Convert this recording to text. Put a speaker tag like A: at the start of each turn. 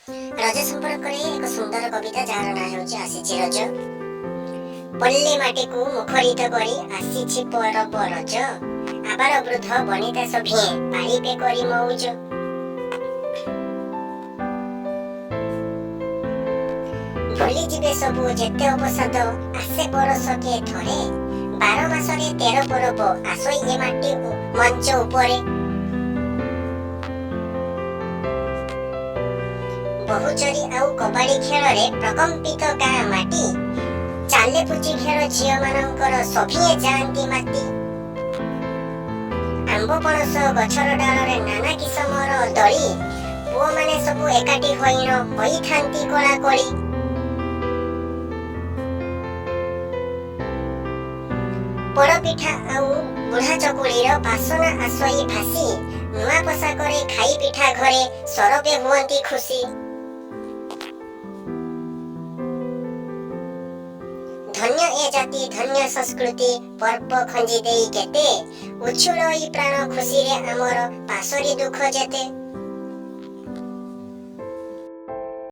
A: ରଜ ସମ୍ପର୍କରେ ଏକ ସୁନ୍ଦର କବିତା, ଯାହାର ନାଁ ହେଉଛି ଆସିଛି ରଜ। ପଲ୍ଲୀ ମାଟିକୁ ମୁଖରିତ କରି ଆସିଛି ପରବ ରଜ, ଆବାର ବୃଦ୍ଧ ବନିତା ସଭିଏଁ ପାଳିବେ କରି ମଉଜ। ଭୁଲିଯିବେ ସବୁ ଯେତେ ଅବସାଦ, ଆସେ ବରଷକେ ଥରେ, 12 ମାସରେ 13 ପରବ ଆସଇ ଏ ମାଟି ମଞ୍ଚ ଉପରେ। ବହୁଚୋରି ଆଉ କବାଡି ଖେଳରେ ପ୍ରକମ୍ପିତ ଗାଁ ମାଟି, ଚାଲେ ପୁଚି ଖେଳ ଝିଅମାନଙ୍କର ସଭିଏଁ ଯାଆନ୍ତି ମାତି। ଆମ୍ବ ପଣସ ଗଛର ଡାଳରେ ନାନା କିସମର ଦୋଳି, ପୁଅମାନେ ସବୁ ଏକାଠି ହୋଇଣ ହୋଇଥାନ୍ତି କୋଳାକୋଳି। ପୋଡ଼ପିଠା ଆଉ ବୁଢ଼ା ଚକୁଳିର ବାସନା ଆସଇ ଭାସି, ନୂଆ ପୋଷାକରେ ଖାଇ ପିଠା ଘରେ ସରବେ ହୁଅନ୍ତି ଖୁସି। ଧନ୍ୟ ଏ ଜାତି, ଧନ୍ୟ ସଂସ୍କୃତି, ପର୍ବ ଖଞ୍ଜି ଦେଇ କେତେ, ଉଛୁଳଇ ପ୍ରାଣ ଖୁସିରେ ଆମର ପାଶୋରି ଦୁଃଖ ଯେତେ।